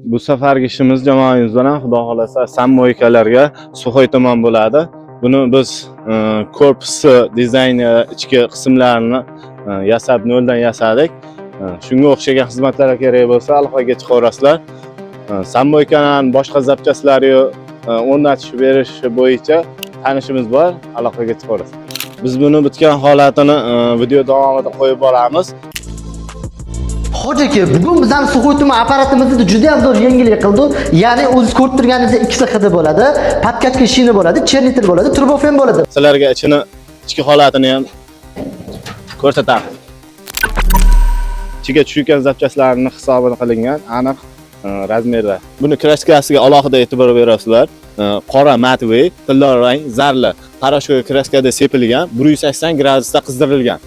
Bu safargi ishimiz jamoamiz bilan, xudo xohlasa, самомойка larga сухой tomon bo'ladi. Buni biz korpusi dizayni, ichki qismlarini yasab, noldan yasadik. Shunga o'xshagan xizmatlar kerak bo'lsa, aloqaga chiqaverasizlar. Самомойка ni boshqa запчасть lari o'rnatish berish bo'yicha tanishimiz bor, aloqaga chiqaverasiz. Biz buni bitgan holatini video davomida qo'yib boramiz. Hoji aka, bugun bizani сухой tuman apparatimizni juda ham zo'r yengillik qildi. Ya'ni o'zingiz ko'rib turganingizdek ikkita xidi bo'ladi, подкачка shina bo'ladi, чернитель bo'ladi, turbofen bo'ladi. Sizlarga ichini, ichki holatini ham ko'rsatamiz. Ichiga tushgan запчасть larni hisobini qilingan, aniq размер da. Buni краска siga alohida e'tibor berasizlar. Qora матовый, tillo rang zarli. Порошок краска da sepilgan, 180 gradusda qizdirilgan.